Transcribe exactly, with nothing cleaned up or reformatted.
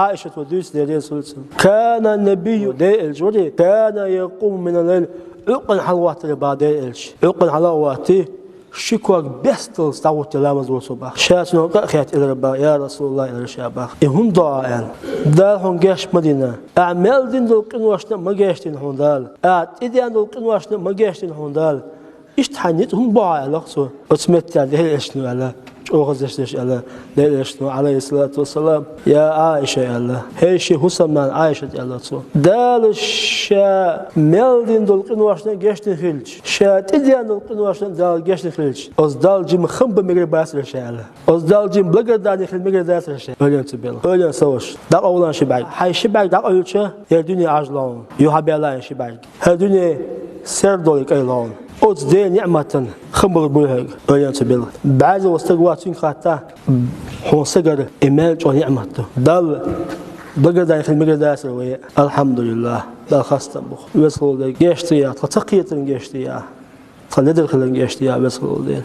Ӏайшата дуьйцу, Дела реза хуьлда цунна. Кана набийю, Делан элча вара, кана якъуму минал лайл, Ӏуьйкъана хьалагӀоттар бах Делан элча. Ӏуьйкъана хьала а гӀоттий, ши ког бесталц дӀагӀоттий ламаз вора цо бах. Ша цунах къа а хетта элира бах, я Расулаллах, элира ша бах, и хӀунда до Ӏа аьлла. Дала хьуна геч ма дина. Ахьа мел дина долу къиношна а ма гечдина хьуна Дала. Ахьа тӀедеана долу къиношна а ма гечдина хьуна Дала. Иштта хьайн ницкъ хӀунда бо Ӏа аьлла цо. Оцу меттехь Делан элчано аьлла, чӀогӀа зешташ аьлла, Делан элчано, Ӏалайхиссалату вассалам, я Ӏайша аьлла, хӀей шен хӀусамнана Ӏайшат аьлла цо. Дала ша мел дина долу къиношна а гечдина хилча, ша тӀедеана долу къиношна а Дала гечдина хилча, оцу Далла жима хам бан мегар бацара ша аьлла. Оцу Далла жима благодарный хила мегар дацара ша. Ойланаш ца белла. Ойланаш ца веш. ДӀакъовлийла ши бӀаьрг. Хьайн ши бӀаьрг дӀакъовлийча, хӀара дуьне Ӏожалла хьуна. Юха хьабаьлла хьайн ши бӀаьрг. ХӀара дуьне сердолу кӀайла хьуна. Оцу Делан ниӀматан хам бала буй хьоьга, ойланаш ца белла. БӀаьрзе волу стаг вац, цуьнга хатта, хьуна стагара и мел чӀогӀа ниӀмат ду. Далла благодарный хила мегар дацара вай. Алхьамдулиллах, Далла хастам бу. Веза-воккха волу Дела гечдойла, тхан ца кхетарна гечдойла, тхан ледара хиларна гечдойла, Веза-воккха волу Дела.